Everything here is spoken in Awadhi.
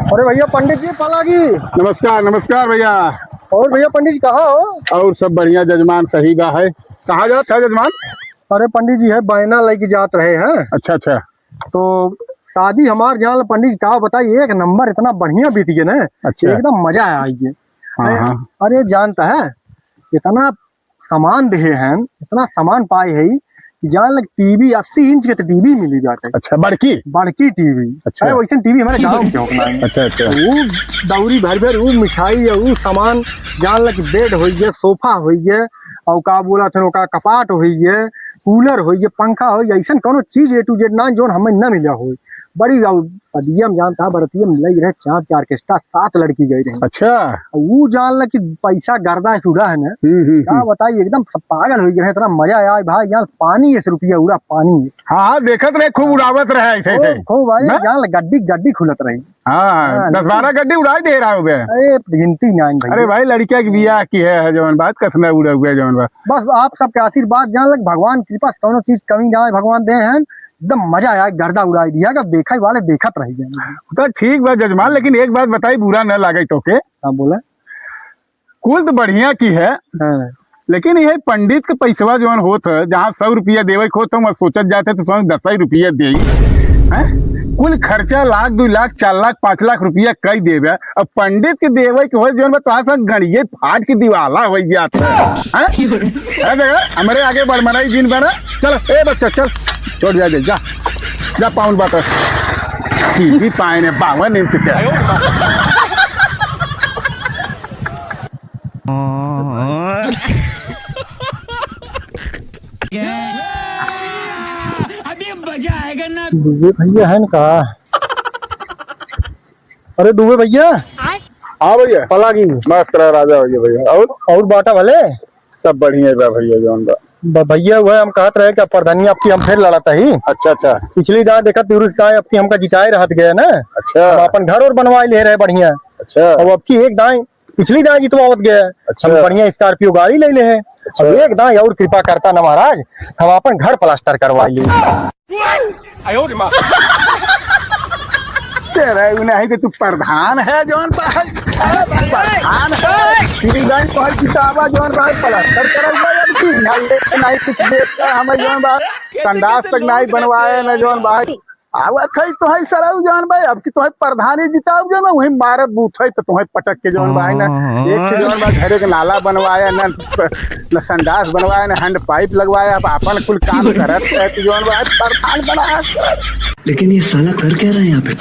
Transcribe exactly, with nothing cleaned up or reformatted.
अरे भैया पंडित जी, पलागी। नमस्कार, नमस्कार भैया। और भैया पंडित जी कहाँ हो? और सब बढ़िया जजमान, सही बा है। कहाँ जात है जजमान? अरे पंडित जी है, बहना लेके जात रहे हैं। अच्छा, अच्छा। तो शादी हमार जान ला पंडित जी का बताई, एक नंबर इतना बढ़िया बीत गया ना। अच्छा। एकदम मजा आ गया। हाँ, अरे, हाँ। अरे जानता है, इतना सामान देहे हैं, इतना सामान पाए है कि जान लग टीवी अस्सी इंच के तो टीवी मिली जाते। अच्छा, बड़की? बड़की टीवी। अच्छा। अरे, वैसे टीवी हमारे गाँव के होना है। अच्छा, अच्छा। वो दौरी भर भर वो मिठाई या वो सामान, जान लग बेड हो गया, सोफा हो गया, और का बोला थे ओका, कपाट हो गया, कूलर हो गया, पंखा हो गया, ऐसा कोनो चीज A to Z ना जोन हमें न मिला हो। बड़ी और सदिया में जानता है, बरतिया में लग रहे चार के ऑर्केस्ट्रा, सात लड़की गई रही। अच्छा। ऊ जान ला कि पैसा गर्दा से उड़ा है ना। हम्म, हम्म, क्या हम्म। बताई, एकदम सब पागल हो गए, इतना मजा आया भाई, यहाँ पानी इस रुपया उड़ा, पानी। हाँ, हाँ, देखत रहे, खूब उड़ावत रहे ऐसे, खूब, ऐसे। खूब भाई, ना? जान ला गड्डी, गड्डी खुलत रही। हाँ, हाँ, दस बारह गड्डी उड़ाई दे रहा हूँ बे। अरे, गिनती ना है भाई। अरे भाई, लड़किया के बियाह की है, है जवन बात, कसना उड़ा हुआ है जवन बात। बस आप सबके आशीर्वाद जान लग, भगवान कृपा से कौनो चीज कमी ना है, भगवान दे हैं। एकदम मजा आया, गर्दा उड़ाई दिया, अगर देखे वाले देखत रह गए। तो ठीक बा जजमान, लेकिन एक बात बताई, बुरा न लागे तो के। हाँ, बोला। कुल तो बढ़िया की है, हाँ। लेकिन यह पंडित के पैसवा जौन होत है, जहाँ सौ रुपया देवे के होत है, वहाँ सोचत जाते तो सौ दस ही रुपया दे। हैं? कुल खर्चा लाख, दो लाख, चार लाख, पाँच लाख रुपया कई देवे, अब पंडित के देवे के होत जौन बा, तो आज गणिये फाट के दिवाला हो जात है। हैं? अरे देखा, हमरे आगे बड़मराई जिन बना। चल, ए बच्चा, चल, छोड़ जा दे, जा, जा पाउन बात। टीवी पाए ने बावन इंच के। अभी मजा आएगा ना। दुबे भैया है ना का? अरे दुबे भैया। हाँ भैया। पलागी। मस्त रहा राजा भैया, भैया। और? और बाटा भले? सब बढ़िया बा भैया, जौन बा। ब-, भैया, वह हम कहत रहे कि अब प्रधानी आपकी हम फिर लड़त ही। अच्छा, अच्छा। पिछली दाएं देखत, दुरुस्त दाएं आपकी हमका जिताए रहत गए ना। अच्छा। हम अपन घर और बनवाए ले रहे बढ़िया। अच्छा। और अब की एक दाएं, पिछली दाएं जितवावत गए। अच्छा। हम बढ़िया स्कॉर्पियो गाड़ी ले ले है। अच्छा। अब एक दाएं और कृपा करता ना महाराज, हम अपन घर प्लास्टर करवा ले। तेरा उ नहीं तो तू प्रधान है जौन बा, प्रधान है। श्री गणेश तोहर किताबा जौन बा, प्लास्टर करल बा, अब की नहीं, नहीं कुछ देखता हमें जौन बा, संडास तक नहीं बनवाए ना जौन बा। आवत है तो है सरऊ जौन बा, अब की तोहर प्रधानी जिताऊ जौन बा, वही मारत बूथ है तो तोहर पटक के जौन बा है ना, एक ठे जौन बा घरे के नाला बनवाया ना, न संडास बनवाया, न हैंड पाइप लगवाया, अब आपन कुल काम करत है, तू जौन बा, प्रधान बना। लेकिन ये साला कर क्या रहा है यहाँ पे?